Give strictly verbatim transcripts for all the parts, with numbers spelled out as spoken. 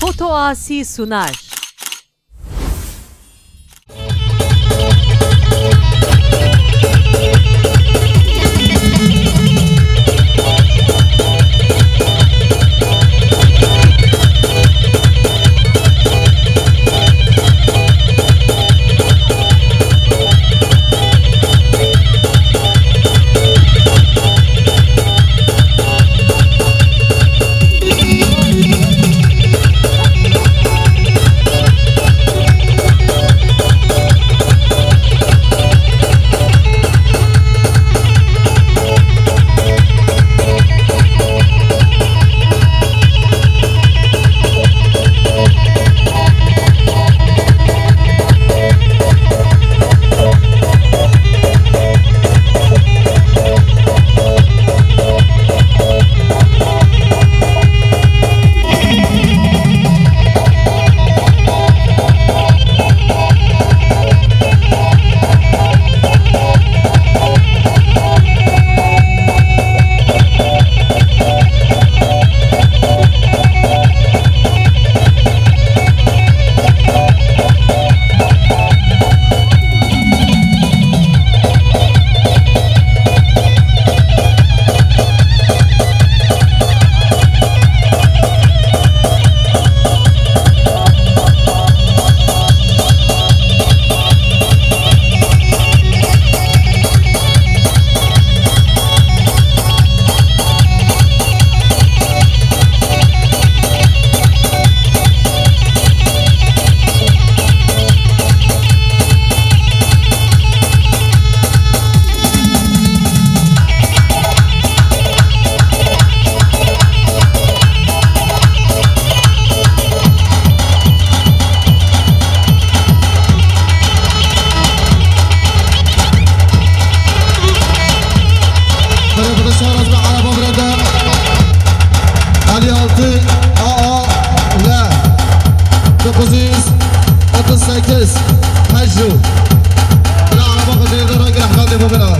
Foto Asi sunar. Alî altı A A L dokuz yüz otuz sekiz Hecru. Bila araba xwe jêr de rengî rehmetê xwe bina.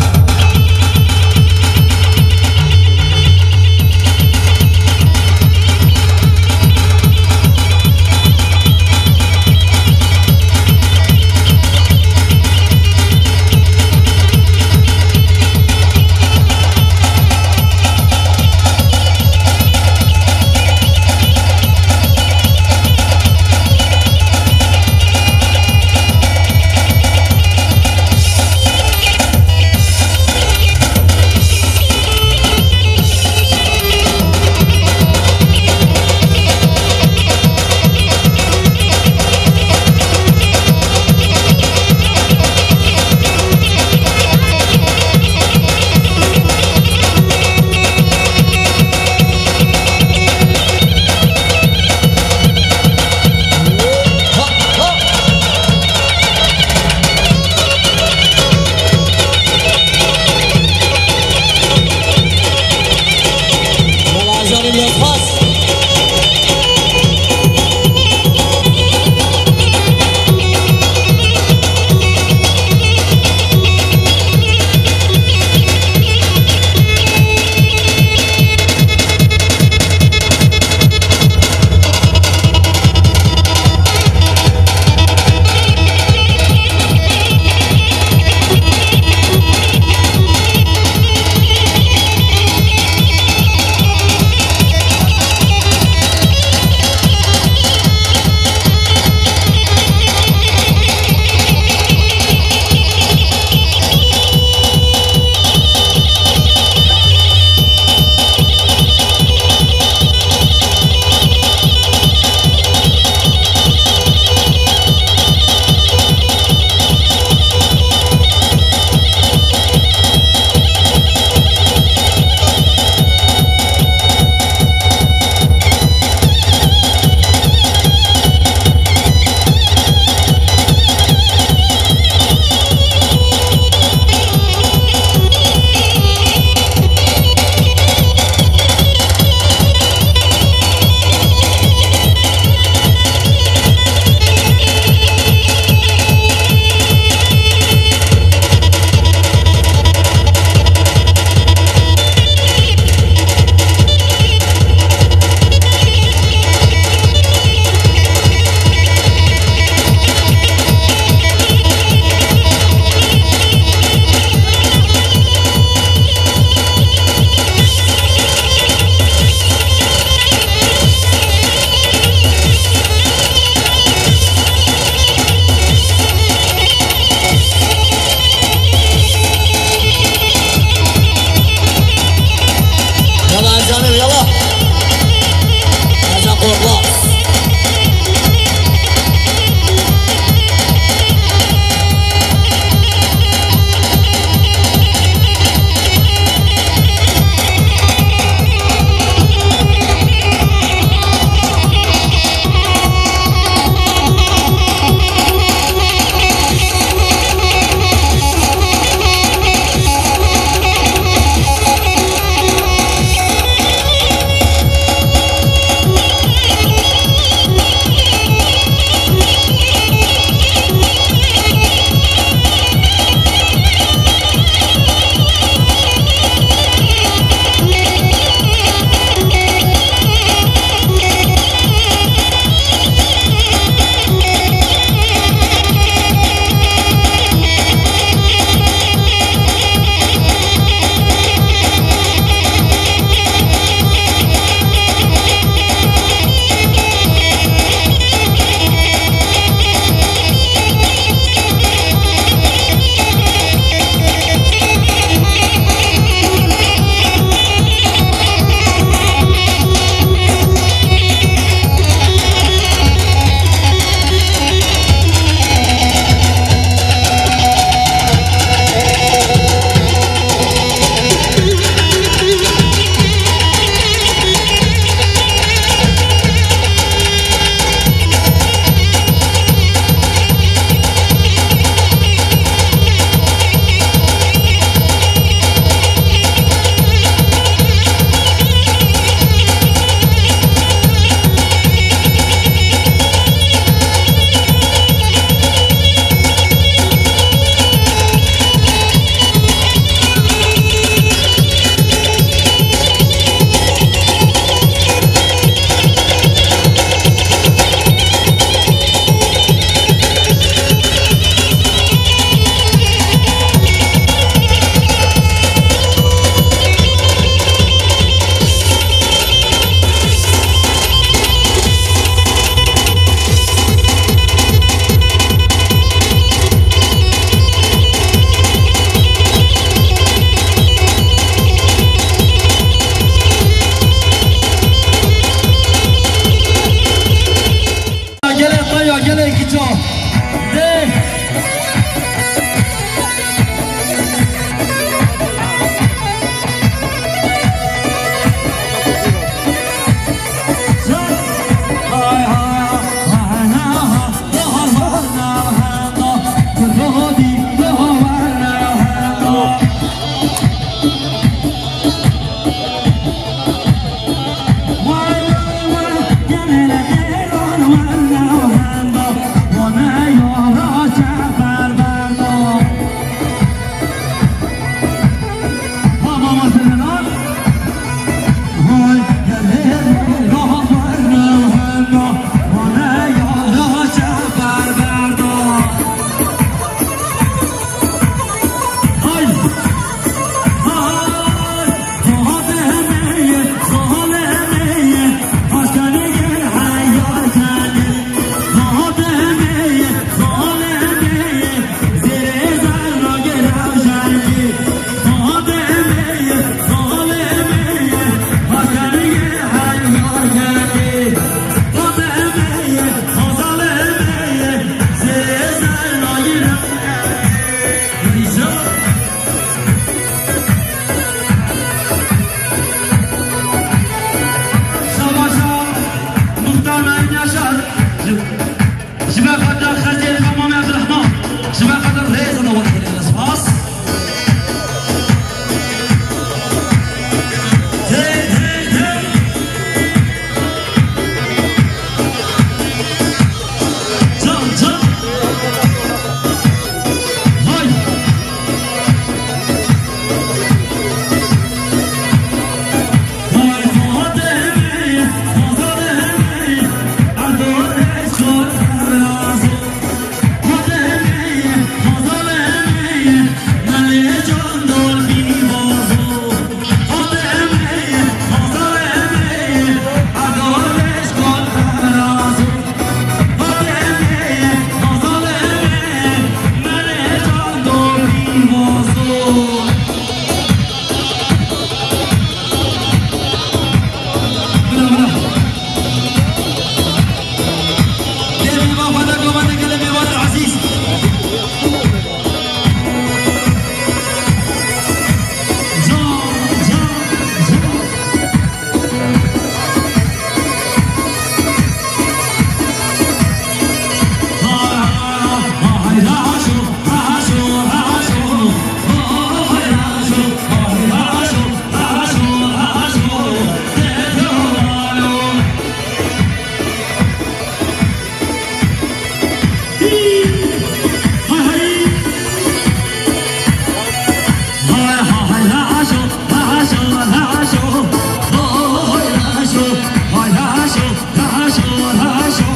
Raşo, raşo, raşo,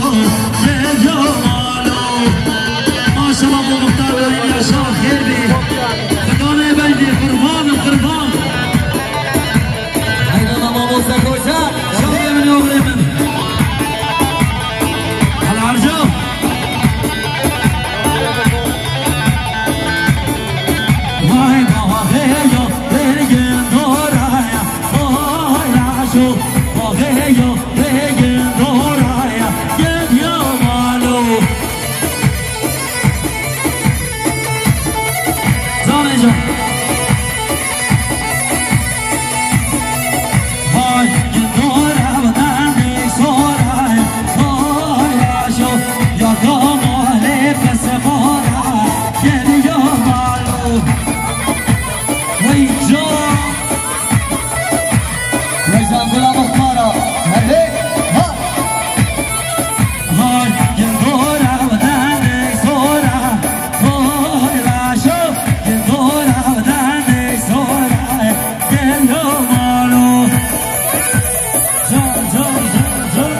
gel yo malo. Maşallah, bu muhtar benim yaşa, xêr bî. Xwedê bendî, qurbanim, qurban. Hayda, mamoste koca. Çavê min, oxirê min. Hel harca. Vay, baba, hey yo, hey, gel doraya. Vay, raşo, hey yo, hey, gel doraya. Gel yo, malo. Zanê can. Vay, gel dora, vatan de sora. Vay, raşo, ya kamale pese mora. Gel yo, malo. Vay, can. Vay, can, gula muhtara. Hadi, ha. Hay, gel dora, vatan de sora. Hay, raşo, gel dora, vatan de sora. Gel yo, malo. Can, can, can, can.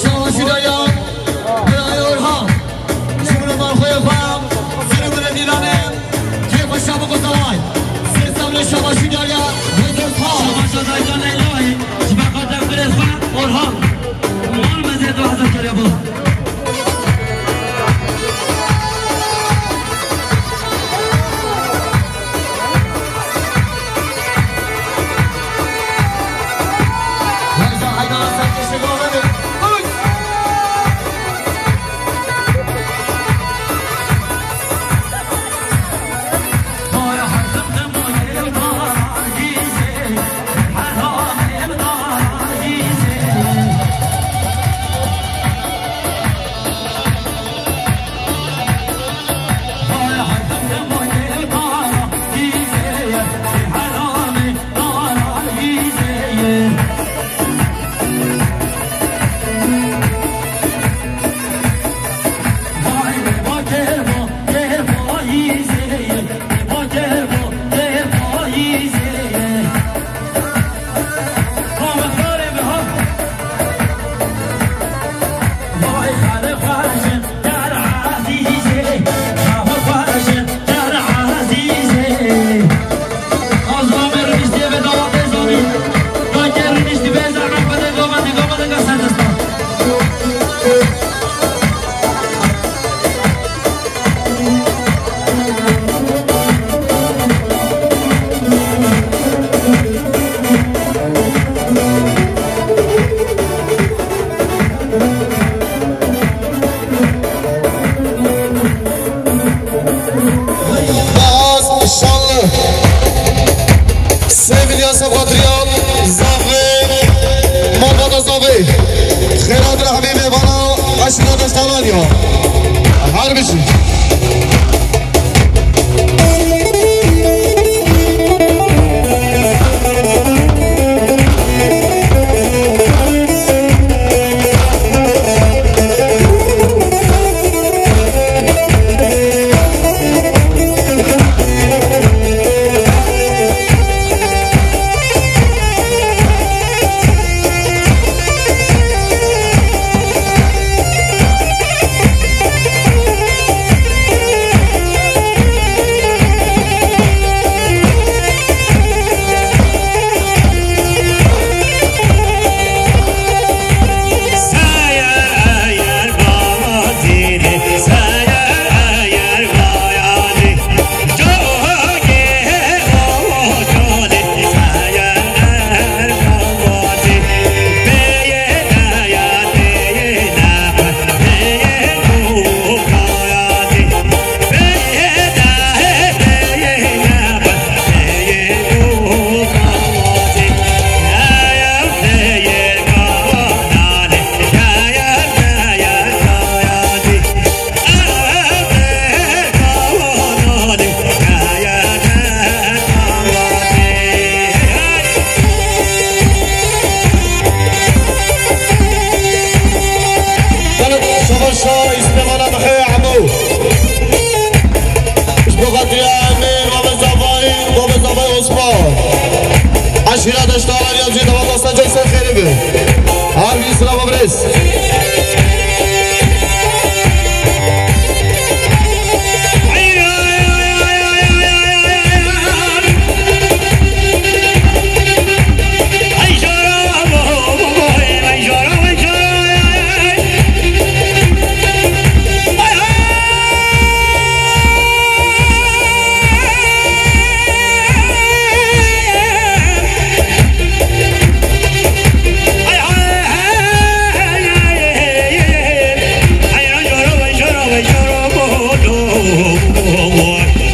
Savaş Hüdaya, Hüdaya Orhan. Şumunu mal koyu koyam. Seni bu ne dilanı? Keyfa şabu kusalay. Sesam le Savaş Hüdaya. Hüdaya Orhan. Savaş Hüdaya Leyla. Jiba kadar kırıkma Orhan. Mal mezet ve hazır kere bu. Baz şanlı. Sevgili Yasaf Adrian, Zafê, Mabada Zafê. Xêrat rehmî vê vana, eşna destana diya. Her bijî.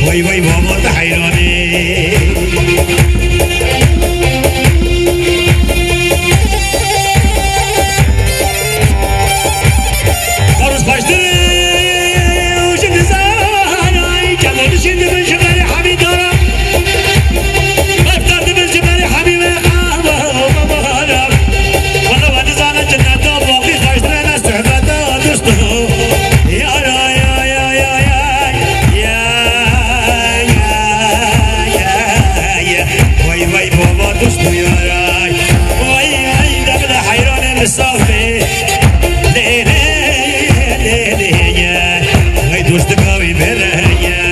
Vay vay baba te heyranê. Xoruz paştir û ji nizanay, kevin şîn dibin ji berê hemî dara. Eftar dibin ji berê hemî ve qahwe û babara. Wala we dizane cinneta baqî xweştir e ne sohbeta dosto. Yara, ya, ya, ya, ya. Ya, ya, ya, ya. Vay, vay, baba dosto yara. Vay, vay, de bile heyranê misafir. Lê, lê, lê, lê, lê, ya. Vay dostika wî bere, ya.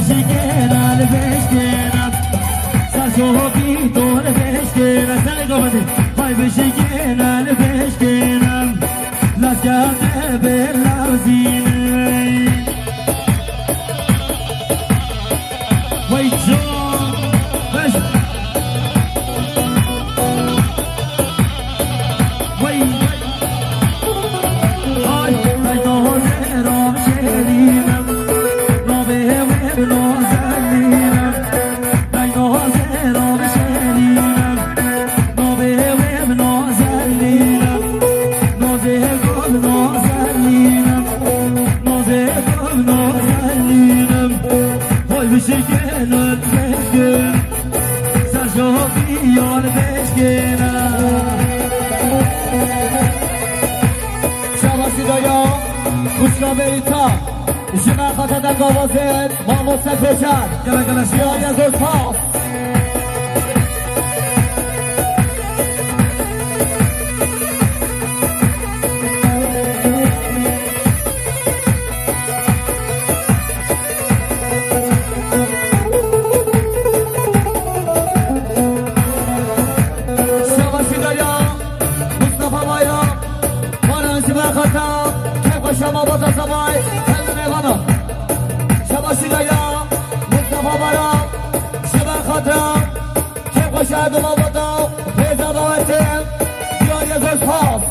Şikêne li pêşkêne, saço pîto li pêşkêne, serê gavadê, vay bi şikêne li pêşkêne, laskete bê lewzîne. Vay can, beş. Vay. Ay, ay, nozê ram şêrînim, navê wê bi Nozelînim. Ay, nozê ram şêrînim, navê wê bi Nozelînim. Nozê gul Nozelînim, nozê gul Nozelînim. Hoy bişikêne pêşkêne. Serşoqî yar pêşkêne. Şabaşî daya, xwişka Berîta, ji me xatir dengavazên, mamoste Koçer. Gele, gele, şabaş. Yar ya zor spas. Şabaşî daya, Mustafa Bayram, Baran ji me xata, kevxwe şama bata zavay, hel mêvana. Şabaşî daya, Mustafa Baran, ji me xata, kevxwe şama bata, rêza dawetim, diyariye zor spas.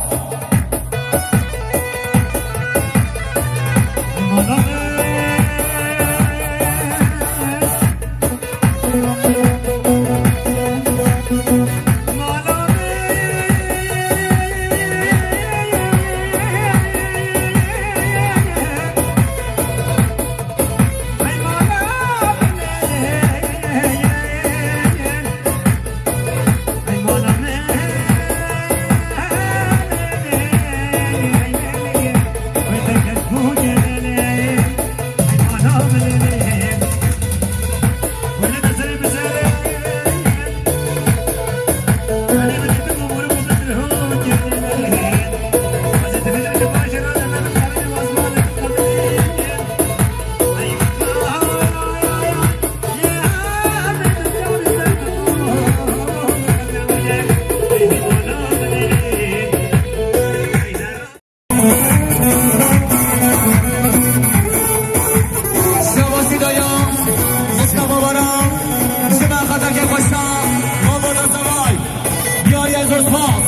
Şevasî daya, Mustafa Baran, ji me xeteke xweşa, Mabana Zevay, diyariye zor spas.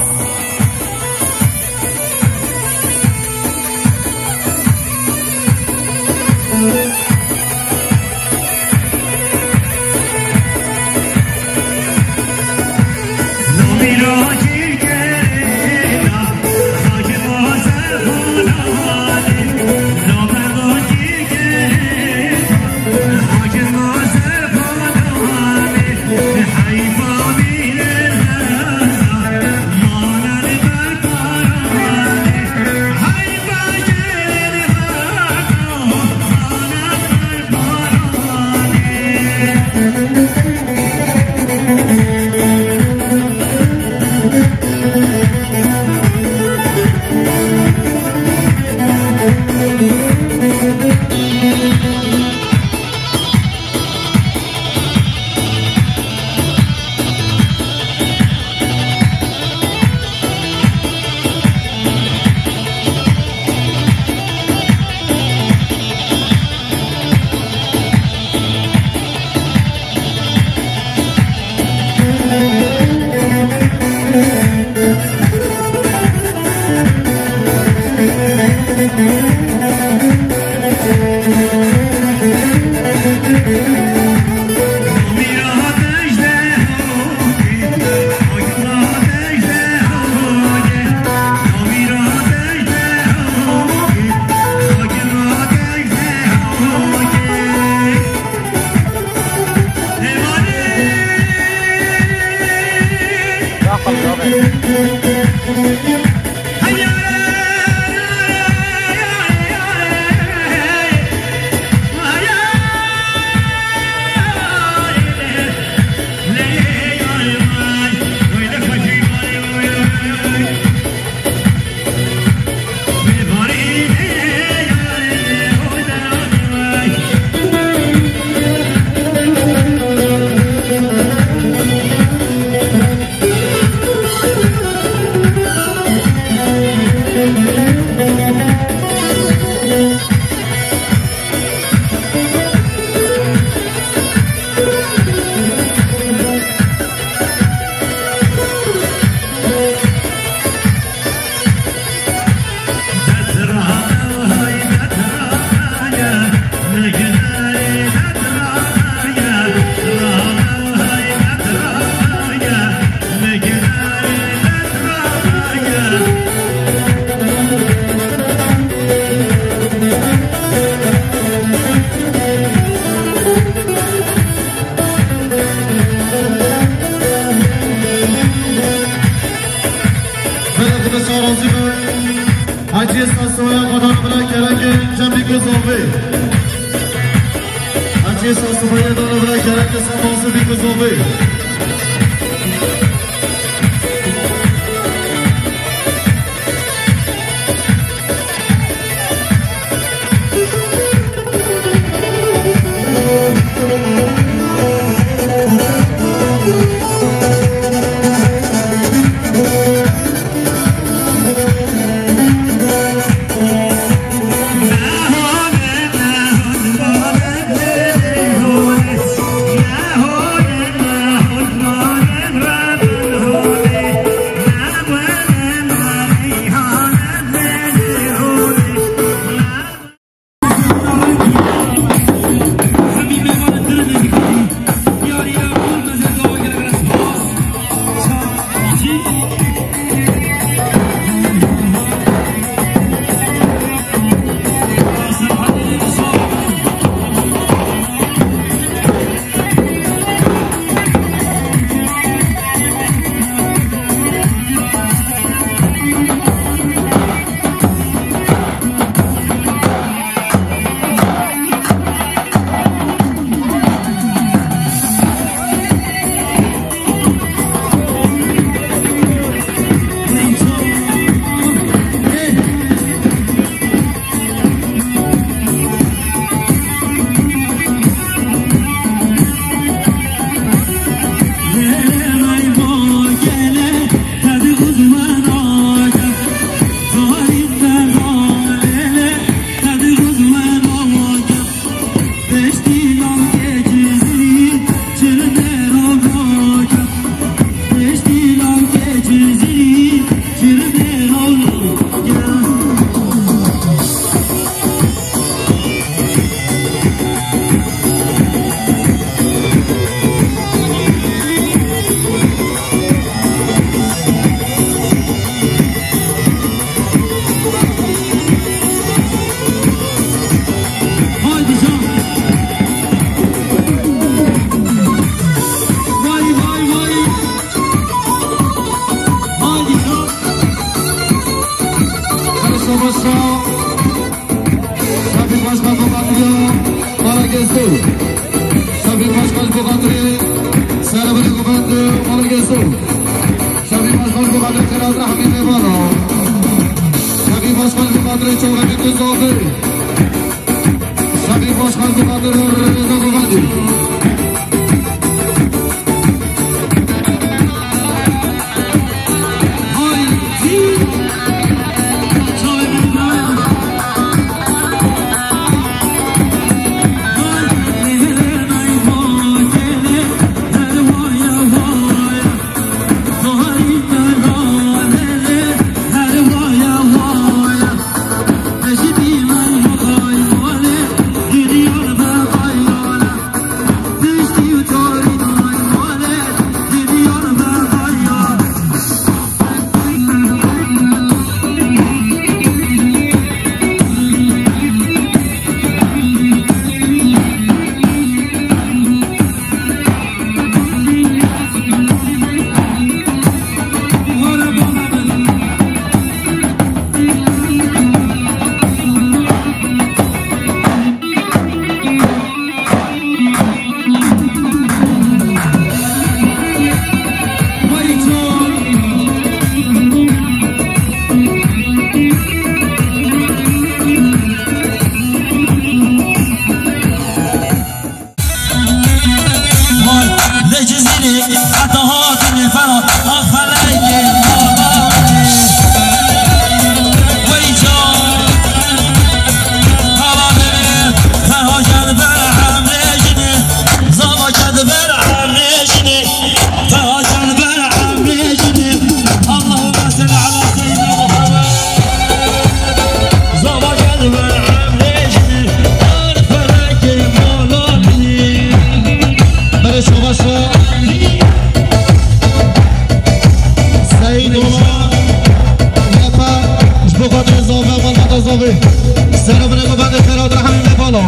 Hacî Sasibaya dana ve kereke Semansî Bîkizovî. Haydi can. Vay, vay, vay. Haydi can. Hadi savaşa. Şafî Başkan bu xatirê Mala Gesto. Şafî Başkan bu xatirê Serabine Guvend Mala Gesto. Şafî Başkan bu xatirê Xelat Rahmî Mevana. Şafî Başkan bu xatirê Çavrebî Kuzavi. Şafî Başkan bu xatirê Reza Guvendi. Belê şovaşo Seyîd Ola Yepe ji bo xatirê zave, malbata zave. Sero bine ku bende xerat rehemî me bala.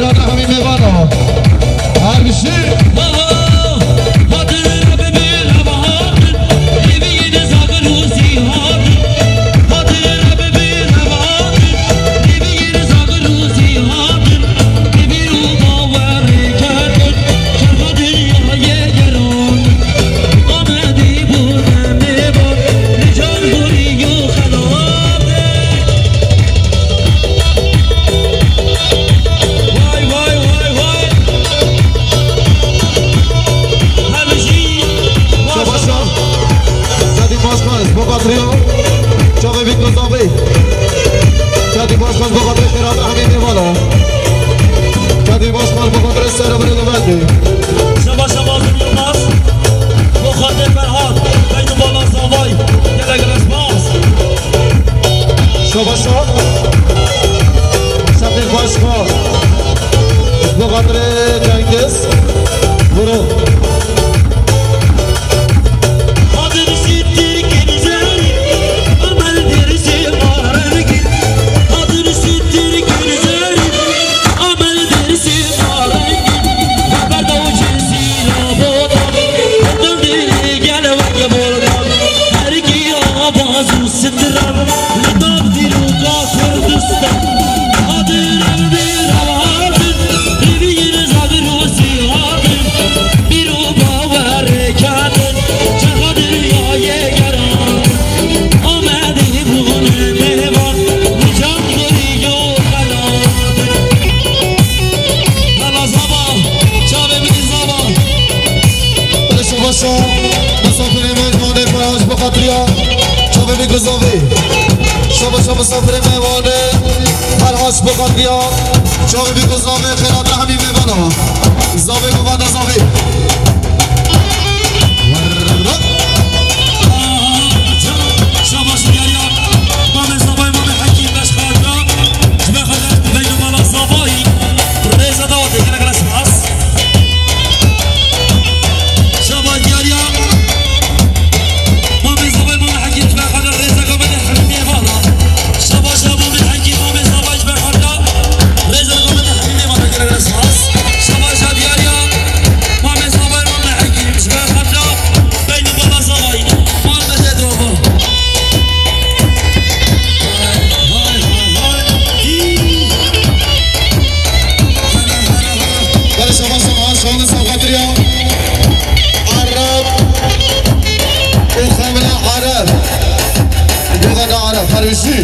Rehmî mêvana. Her bijî. Vay, vay, vay, vay. Şabaşa. Kadî Başkan, ji bo xatirî ya. Çavê vî kozavê. Kadî Başkan, ji bo xatirî Xêrat Ehmî Mêvana. Kadî Başkan, ji bo xatirî Serê Birê Govendê. Şabaşa Mazlum Yilmaz. Bo xatirê Ferhat. Beynû Bala Zavay. Gelek gelek spas. Şabaşa. Şefê Başkan. Ji bo xatirê Cengiz. Vurun. Şabaşa, misafirê me ji wan ê Ferhat ji bo xatiriya çavê vî kozavê. Şabaşa, misafirê me wan ê Ferhat ji bo xatiriya çavê vî kozavê Xêrat Rehmî mêvana. Zavê govenda zavê. Şabaş diyariya. Mamê Zavay, Mamê Hekîm, beş xatira. Ji ber xatir Beynû Bala Zavay. Rêza dawetê, gelek gelek spas. Şaba diyariya. Mamê Zavay, Mamê Hekîm, ji ber xatir rêza govendê Hemî Mêvana. Şaba, şaba, Mamê Hekîm, Mamê Zavay, ji ber xatir rêza govendê Hemî Mêvana, gelek gelek spas. Şaba, şaba diyariya. Mamê Zavay, Mamê Hekîm, ji ber xatir Beynû Bala Zavay. Mal me de dova. Belê şabaş, şabaş, şabaş, şabaş, şabaş. Ereb û xemla Ereb. Govenda Ereb, her bijî.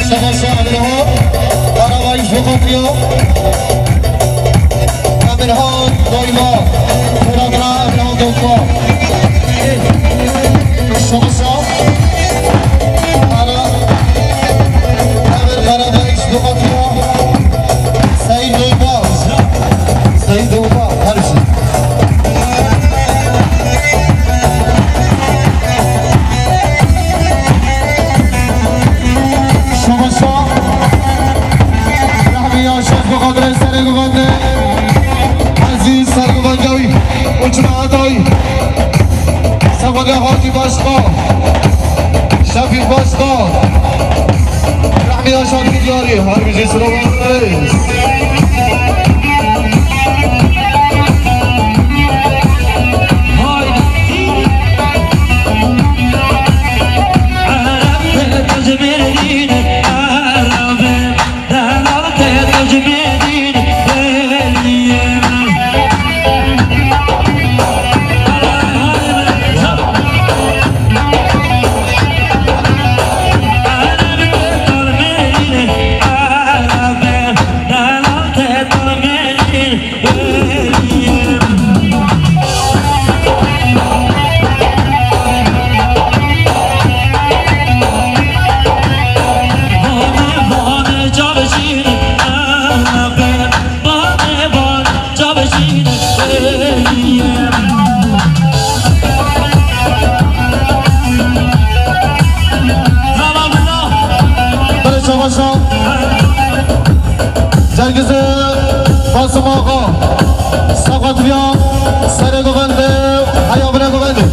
Şabaş, şabaş, Emirhan. Arabayî ji bo xatirî ya. Emirhan Doyma. Xêra dira Emirhan Doyma. Şabaş, şabaş. Ara. Emir Karabey ji bo xatirî ya. Seyîd Doyma. Seyîd Doyma. Her şey. Şabaşa. Rehmî Yaşar bi xatirê serê govendê. Ezîz sergovendê wî û cemaeta wî. Sergovendê Hatî Başkan. Şefîq Başkan. Rehmî Yaşar Dinyarî. Her bijî, silav. Cengiz Qasim Axa, Saqatriya, serê govendê, heya binê govendê.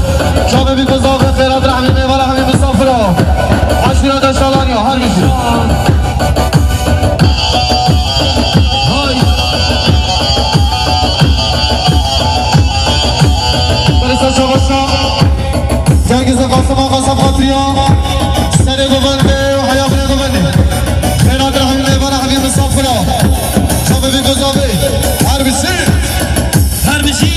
Çavê bî ku zavê xêrat rehmî mêva rehmî misafira. Eşîra Deştalaniya, her bijî. Barisa Çavuşa. Cengiz Qasim Axa Saqatriya, serê govendê û heya binê govendê. Xêrat rehmî mêva rehmî misafira. Çavê bî ku zavê. Her bijî. Her bijî.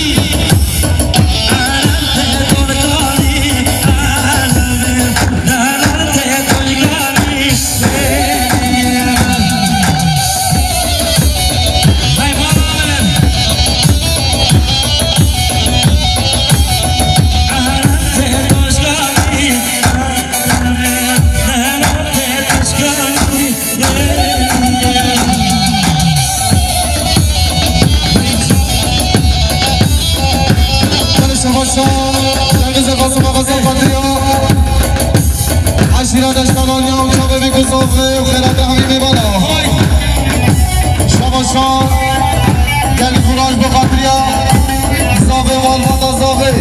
Eşîra Deştalaniya û çavê bî ku zavê û xêrata hemî mêvana. Şabaşa, gelî xuraj bi xatiriya zavê û malbata zavê.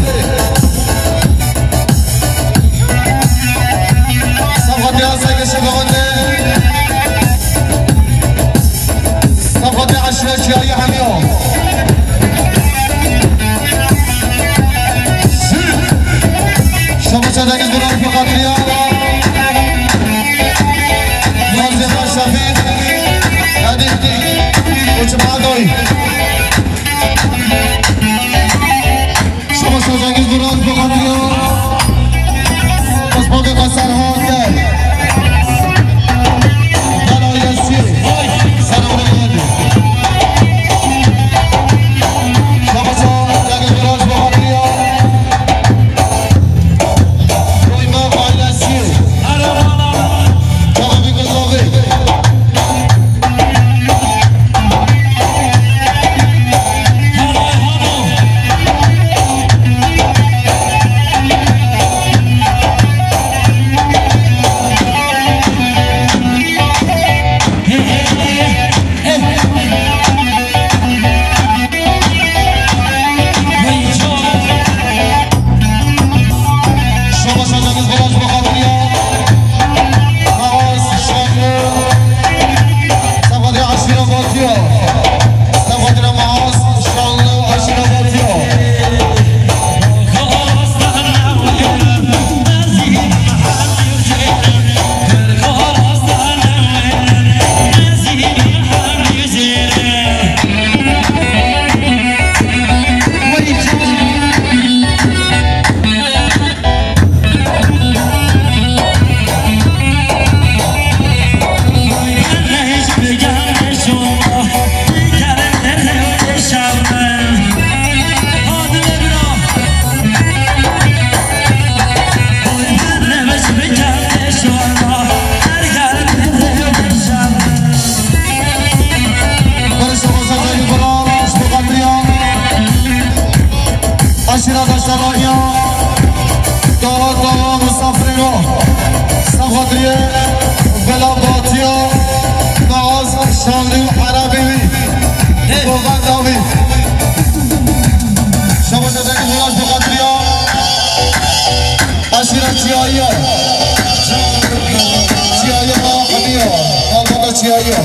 Saqatriya serkêşe bixwende. Saqatriya eşîra çiyayî hemiya. Şabaşa Cengiz Duran bi xatiriya. Muazzez Şefî. Hadi. Uçma doy. Şabaşa Cengiz Duran bi xatiriya. Osman Bey Serhat. Gel ailesi. Sen oraya hadi. Şabaşa Cengiz Duran bi xatiriya. Doymak ailesi. Çabuk bir kız oldu. Şabaş Cengiz Duran bi xatiriya. Maaz Şanlı. Saqatriya eşîra Batiya. Saqatriya Maaz Şanlı eşîra Batiya. Aşîra Daştalanî ya, dawa dawa misafirê ro. Saqatriye, Bela Batiya, Maaz Şanlî û Erebî wî. Hey. Bogan Dawî. Şabaşa Cengiz Duran bi xatiriya. Aşîra çiyayî ya. Çiyayî ma hemiya. Malbata çiyayî ya.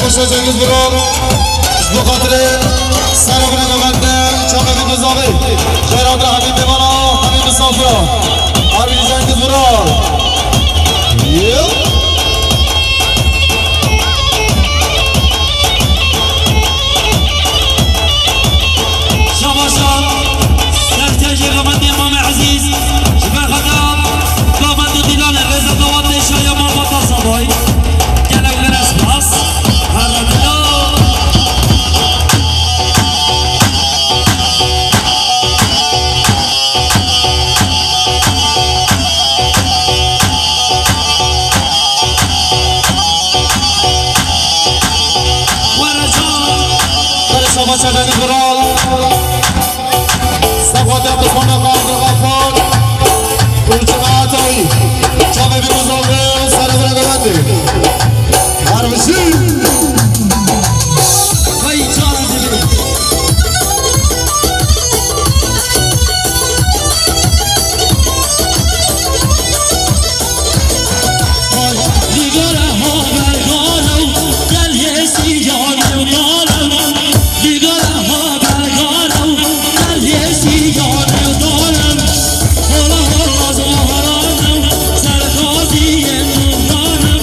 Paşa Cengiz Vural, ji bo xatirê serokê navendê, çavê vî bizavê, Xeyrat Rehmî Dêvala, Hemî Misafira, Arvî Cengiz Vural. Yep. Şabaşan, serkêjê rehmetê Mamê Ezîz, ji ber xatir Gavend û Dîlanê rêza dawatê şaya malbata Sabay. Gelek gelek spas. Her bila. Were can. Were şabaşan dengê Vural. Sefwatê Abdulxaliq Abdulxafar û cemaeta wî. Çavê vî bizavê serê vira Gavendê. Her bijî. Hey, çavê vî. Digara ha bergara, gel hêsî canê dara. Digara ha bergara, gel hêsî canê dara. Hola hola ziwaranım, serxaziyên dûranim.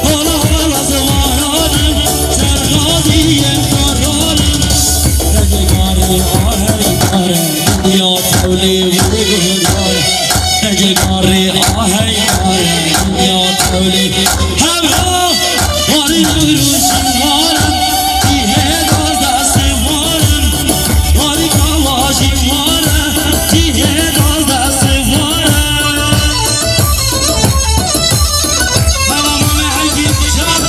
Hola hola ziwaranım, serxaziyên dûranim. Degê garê ahey dare, dinya tewlê wê dare. Degê garê ahey dare, dinya tewlê. Hemra, warî newroşî warim, cihê dazda sê warim. Warî kawajî warim, cihê dazda sê warim. Baba Mamê Hekîm Can.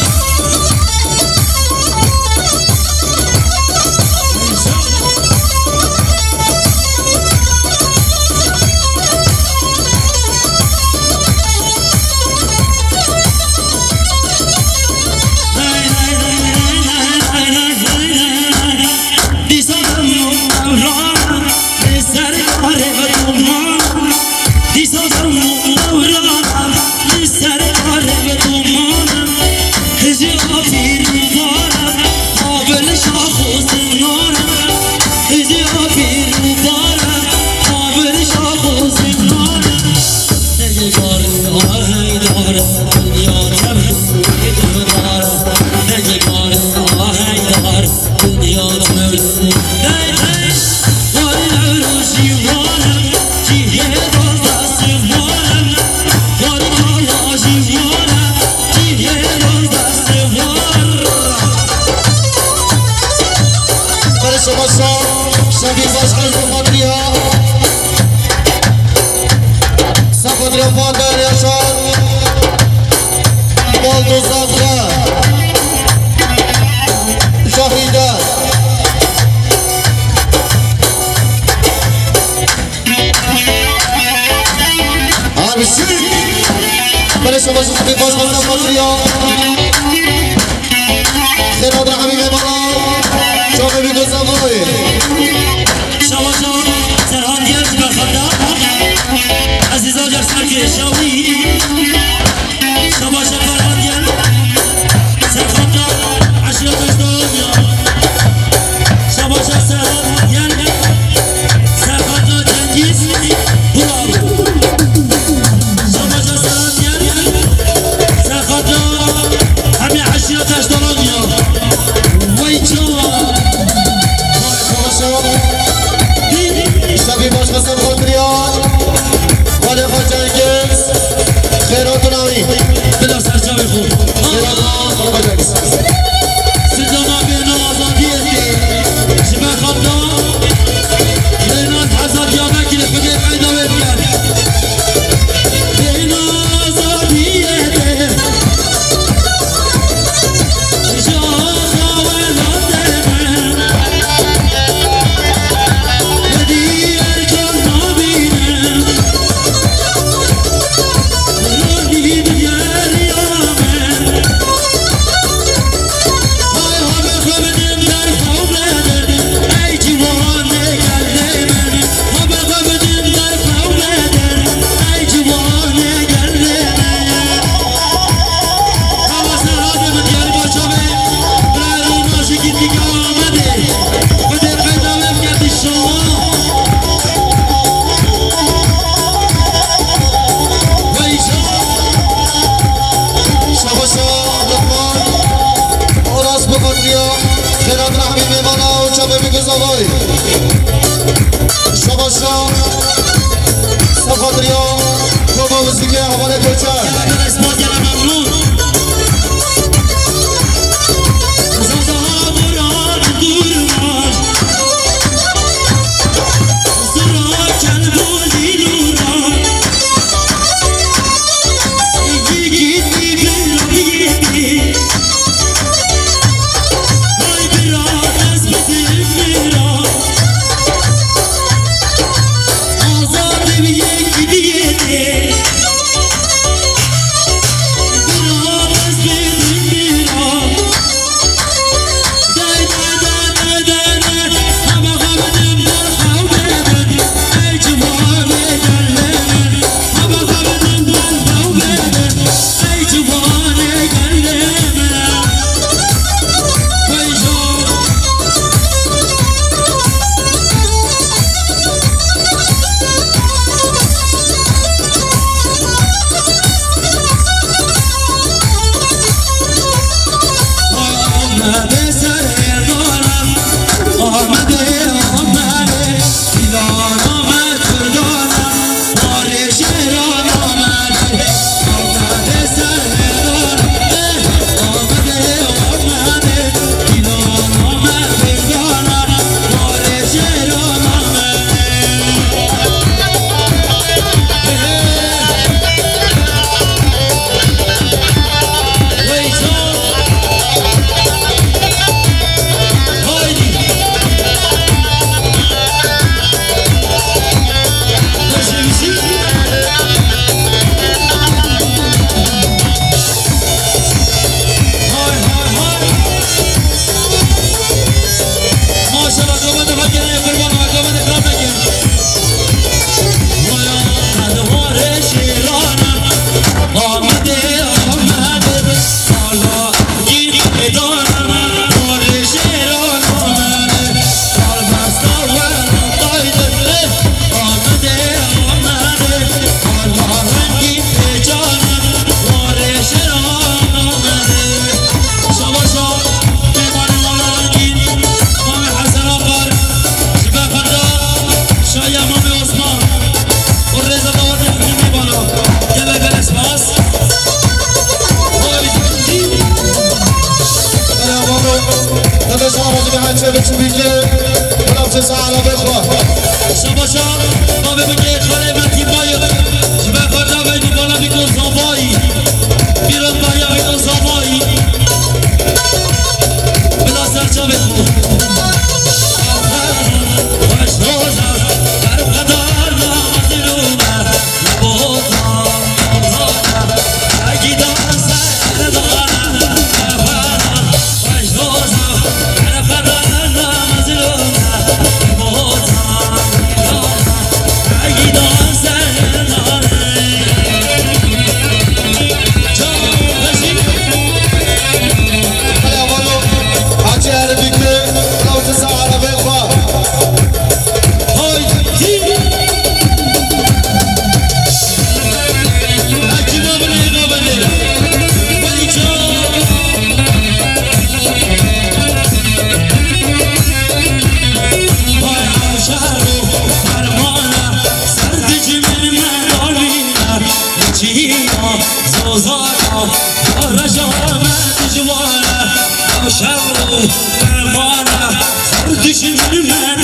Dîsa dem û dewran, li ser karê duman. Dîsa dem û dewran, li ser karê duman. Hicî apîr û dara, avil şax û zinar. Hicî apîr û dara, avil şax û zinar. Degê garê ahey dare, dinya tewlê dara. Degê garê ahey dare, dinya tewlê. Hey, hey, warî newroşî warim, cihê dazda sê warim. Warî kawajî warim, cihê dazda sê warim. Barış Başkan, Şefîk Başkan, Sefadriya. Sefadriya Fatih Yaşar. Baldo Zafra. Şahide. Abi, şimdi. Barış Başkan, Sefadriya. Xêr hatin Hemî Dêvala. Çavê vî bizavê. Şabaşa Serhan Diyar ji ber xatir Ezîza Cerserkê Şawî. Şabaşa Ferhan Diyar. Ser xatir Eşref Eşdoğan ya. Şabaşa Serhan Diyar. Ser xatir Cengiz Vural. Şabaşa Serhan Diyar. Ser xatir hemî eşîret Eşdoğan ya. Vay çawa. Şefîk Başkan Sefadriya. Valê xwe Cengiz. Xêr hatin Avî. Bila ser çavê xwe. Xêr hatin, Cengiz. Sicana bêhna azadiyê tê. Ji ber xatir Rêna heza Diyarbekirê Xwedê qeyda wê bikin. Bêhna azadiyê tê. Ji xawenan tê me. Wê diyar kan nabîne. Ronî diyariya me. Vay. Şabaşa. Sefatriya. Koma muzîkê hevalê Koçer. Şabaşa, bavê min kê xalê me tîmayê. Ji ber xwe navê dîbana bîko zavayî. Pîrozbahiya bîko zavayî. Bila ser çavê xwe. Xweş roza, berxwedar na mazlûme. Zozana, reja me dijwana, ew şer û fermana, ser dijmin me